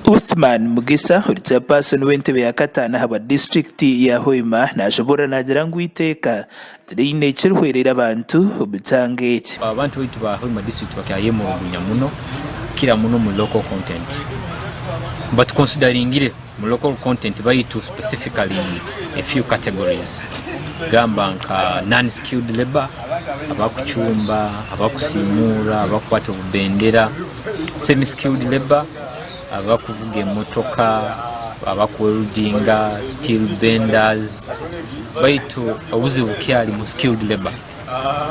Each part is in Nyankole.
Uthman Mugisa ori chairperson w'entebe ya kataano ahabwa disiturikiti ya Hoima nashoboorora nagira ngu eiteeka tiriine ekirihwerera abantu omu kyanga eki. Abantu baitu ba Hoima district bakyayemulugunya muno kukira muno omu local content. Batukonsidaringire mu local content baitu specifically in a few categories gamba nka non skilled labour, abakucumba, abakusimuura, abakukwata obubendera, semi skilled labour, abakuvuga emotoka, abakuweldinga, steel benders baitu obuzibu bukyari mu skilled labour.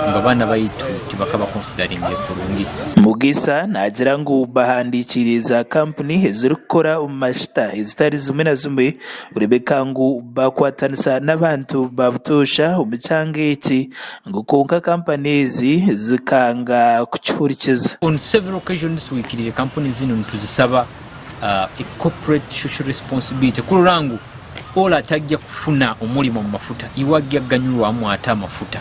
ngu abaana baitu tibakabakonsidaringire kurungi. Mugisa naagira ngu bahandiikiire za kampuni ezirikukora omu majuta ezitari zimwe na zimwe kureebeka ngu baakwatanisa n'abantu ba butoosha omu kyanga eki ngu kwonka kampani ezi zikanga kukihurikiza. On several occasions tuhikiriire kampuni zinu nituzisaba a corporate social responsibility kurora ngu Ole atajja kufuna omurimo omu mafuta iwe ajja kuganyurwamu ata amafuta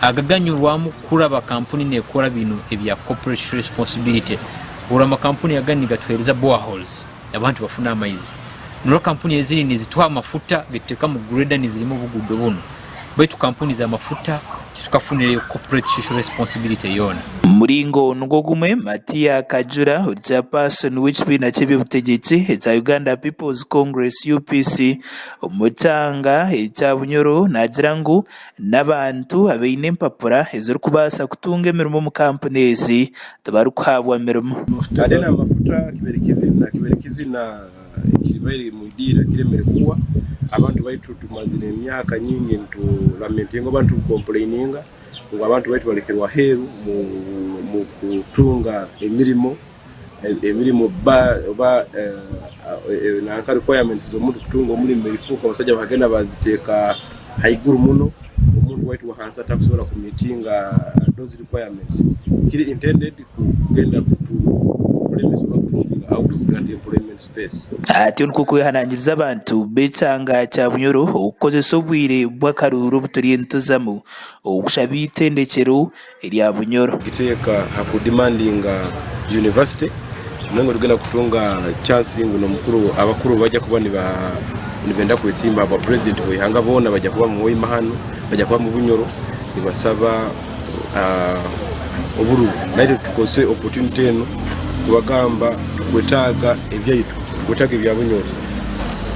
agaganyurwamu kuraba kampuni nekora binu ebya corporate social responsibility orwo amakampuni agandi nigatuhereza boreholes abantu bafune amaizi norora kampuni ezindi nizituha amafuta getuteka mu grader nizirima obugudo bunu baitu kampuni zamafuta titukafunireyo corporate social responsibility yoona. Omu muringo nigwo gumwe, Matia Kajura ori chairperson w'ekibiina ky'eby'obutegyeki ekya Uganda People's Congress, UPC, omu kyanga ekya Bunyoro naagira ngu n'abantu abaine empapura ezirikubaasa kutunga emirimo omu kampuni ezi tibarikuhaabwa mirimo. Ate n'amafuta kibaire kizina kibaire kizina Ekibaire mwidira kiremere kuhwa. Abantu baitu tumazire emyaka nyingi nitu lamentinga oba nitu complaininga ngu abantu baitu balekerwe aheeru mu kutunga emirimo, emirimo oba nanka requirements z'omuntu kutunga omurimo erifuuka abasaija bakagenda baziteeka haiguru muno, omuntu waitu wahansi atakusobora ku meetinga those requirements. Kiri intended kugenda kutulemesa oba kutuhiga out of that employment space. Atyo nikwo kwehanangiriza abantu b'ekyanga kya Bunyoro okukozesa obwire bw'akaruuru obu turiyo nituzamu okushaba eitendekyero erya Bunyoro. Kiteeka ha ku demandinga university nangwa nitugenda kutunga chance ngu nomukuru abakuru baija kuba nibenda kwesimba ahabwa president w'eihanga boona baija kuba mu Hoima hanu baija kuba mu Bunyoro nibasaba obururu naitwe tukozese opportunity enu kubagamba tukwetaaga ebyaitu tukwetaaga ebya Bunyoro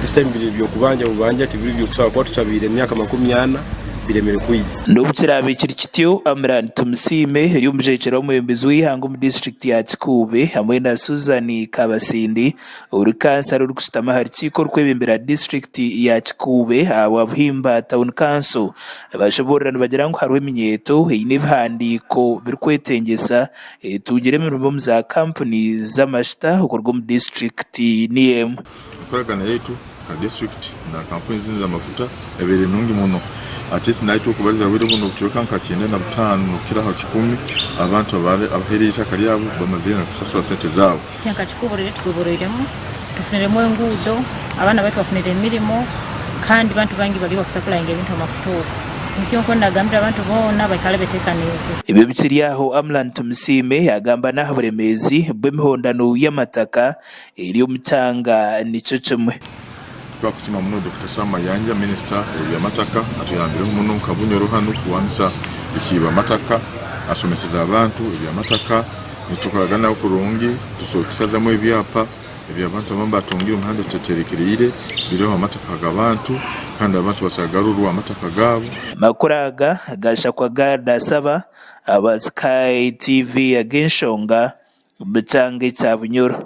this time biri byokubanja bubanja tibiri byokusaba kuba tusabiire emyaka 40 biremere kwija. N'obu kiraabe kiri kityo, Amran Tumusiime ori omujwekyerwa w'omwebembezi w'eihanga omu disiturikiti ya Kikuube hamwe na Susan Kabasindi ori kansara orikushutama aha rukiiko orukwebembera disiturikiti ya Kikuube ahabwa Buhimba Town Council Nibashoboorora nibagira ngu hariho eminyeeto eine ebihandiiko birikwetengyesa etungire emirimo omu za kampuni z'amajuta okuruga omu disiturikiti niyo emwe. Enkoragana yaitu nka disiturikiti na kampuni ezindi ez'amafuta ebaire nungi muno. At least naitwe okubariza bwire bunu obucweka nka 95 nokukiraho kikumi abantu abahaire eitaka ryabo bamazire nakusasura sente zaabo. Itwe nka Kikuubo rero tugoboroiremu, tufuniremu enguudo, abaana baitu bafunire emirimo kandi bantu baingi bari bakusapulayinga ebintu amafuta oku. Nikyo nkuba nagambira abantu boona baikare betekaniize. Ebyo bikiri aho, Amlan Tumusiime yagamba n'aha buremeezi bw'emihondano y'amataka eri omu kyanga nikyo kimwe. Twakusiima muno Dokita Sam Mayanja minisita w'ebyamataka atuyambireho muno nka Bunyoro hanu kurwanisa ekiiba mataka, asomeseze abantu ebyamataka, nitukoragana nawe kurungi tusobora kusazamu ebyapa eby'abantu abamu batungire omu mihanda eteterekereire biriho amataka g'abantu kandi abantu basobora kugarurwa amataka gaabo. Amakuru aga gashakwa Gad Asaba aba Sky TV ag'enshonga omu kyanga ekya Bunyoro.